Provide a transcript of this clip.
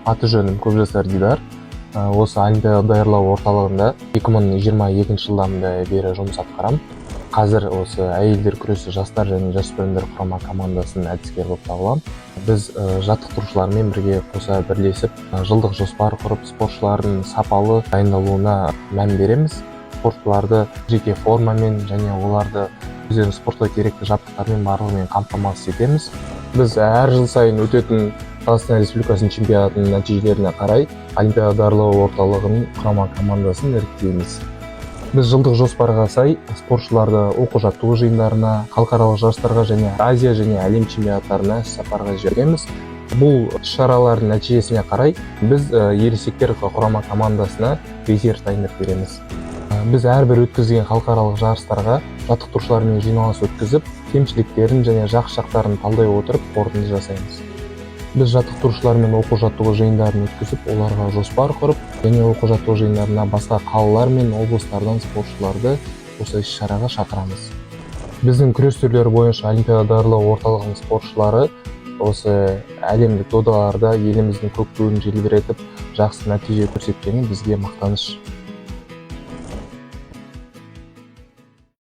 Аты жөнім Көпжасар Дидар. Осы олимпиада даярлау орталығында 2022 жылдан бері жұмыс атқарамын. Қазір осы әйелдер күресі жастар және жасөспірімдер құрама командасының әдіскері болып табыламын. Біз жаттықтырушылармен бірге қоса бірлесіп, жылдық жоспар құрып, спортшылардың сапалы дайындалуына мән береміз. Спортшыларды жеке формамен және оларды өздерінің спортқа керекті жабдықтармен, барлығымен қамтамасыз етеміз. Біз әр жыл сайын өтетін Қазақстан Республикасының чемпионатының нәтижелеріне қарай олимпиада даярлау орталығының құрама командасын іріктейміз. Біз жылдық жоспарға сай спортшыларды оқу жаттығу жиындарына, халықаралық жарыстарға және Азия және әлем чемпионаттарына сапарға жібереміз. Бұл іс шаралардың нәтижесіне қарай біз ересектер құрама командасына резерв дайындап береміз. Біз әрбір өткізген халықаралық жарыстарға жаттықтырушылармен жиналыс өткізіп, кемшіліктерін және жақсы жақтарын талдай отырып, қорытынды жасаймыз. Біз жаттықтырушылармен оқу жаттығу жиындарын өткізіп, оларға жоспар құрып және оқу жаттығу жиындарына басқа қалалар мен облыстардан спортшыларды осы іс шараға шақырамыз. Біздің күрес түрлері бойынша олимпиада даярлау орталығының спортшылары осы әлемдік додаларда еліміздің көк туын желбіретіп, жақсы нәтиже көрсеткені бізге мақтаныш.